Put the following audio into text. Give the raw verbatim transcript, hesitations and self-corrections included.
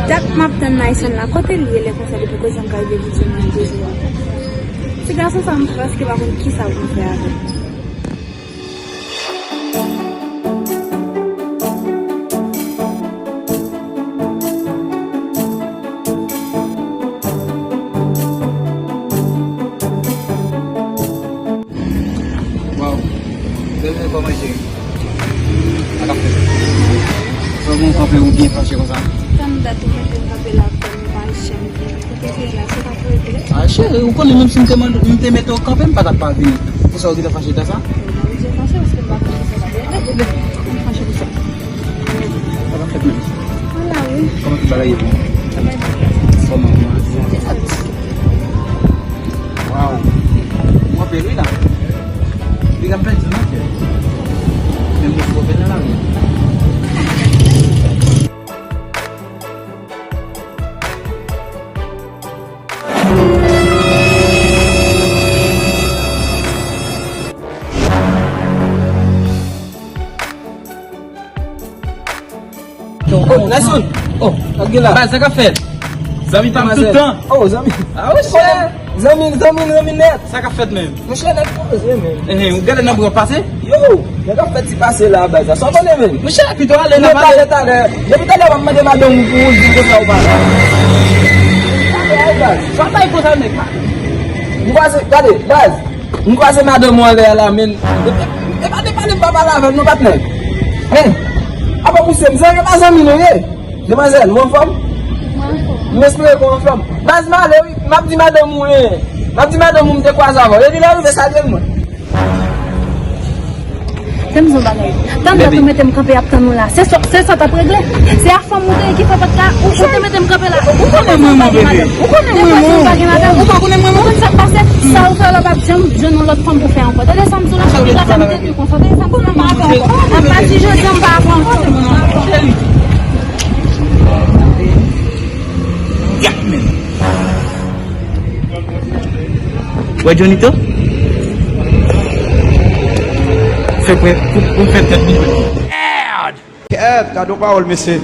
Dat m ap tann Nayson la, kote l ye lè konsa li poko janm ka rive vin jwenn mwen de jou a? Ti gason sa m prèske pa konn kisa pou m fè avè l. Waw. Bebe, kòman cheri? Sa k ap fèt? Kòman w kanpe ou byen fache konsa? Tann dat ou mete m kanpe la, tann ou pa janm vini. Kote w te ye a, se pa pou regle? A, cheri, ou konnen menm si m te mande, m te mete w kanpe, m pa t ap pa vini. Pou sa ou gentan fache ta sa? Non, m te fache paske m pa konn kisa k ap regle. M fache pou sa. Sa pa fèt menm. Ala wi. Kòman tout bagay ye pou ou? Kòman? Waw. Ou anpil wi la. Piga m pèdi nan kè. Men m poko fè nan lari. Oh, Nelson! Oh, sa k gen la? Baz, sa k ap fèt? Zanmi pa m tout tan. Oh, zanmi. Ah, wi, chè. Zanmi, zanmi, zanmi nèt. Sa k ap fèt menm? Monchè, nèg poze menm. Eh, eh, ou gade nan bran pase? Yo, nèg ap fè ti pase la, baz. Sa w konnen menm? Monchè, pito ale nan pale. Talè, talè. Depi talè, w ap mande madanm ou pou ou, di konsa ou pa la. Talè, baz. Sa bay konsa, nèg. M kwaze, gade, baz. M kwaze madanm ou anlè a la, men. E pa de pale m pa pale avè l non, patnè. Hein? Apa pouse m, zanmi pa zanmi nou ye. Demwazèl, ou anfòm? Mwen anfòm. M espere ke w anfòm. Baz, m ale wi, m ap di madanm ou, hein. M ap di madanm ou m te kwaze avè w. Epi lè w rive, salye l mwen. Fè m di w yon bagay. Tann dat ou mete m kanpe ap tann ou la. Se sa, se sa t ap regle. Se a fanm ou te ye ki fè w pa t ka, ou, ou te mete m kanpe la. Ou konnen mwen, mon bebe. Ou konnen mwen, mon. Ou pa konnen mwen, mon. Ou konn sa k pase? Sa ou fè la, w p ap janm jwenn yon lòt fanm pou fè ankò. Tande sa m di w la, cheri, gade sa m te di w konsa. Tande sa m di w la, m pa fè ankò. A pati jodi a, m pa fè ankò. Cheri. Wè Johnito? Fè kwè, pou, pou fè tèt li. Kèt, gade yon pawòl, mesye.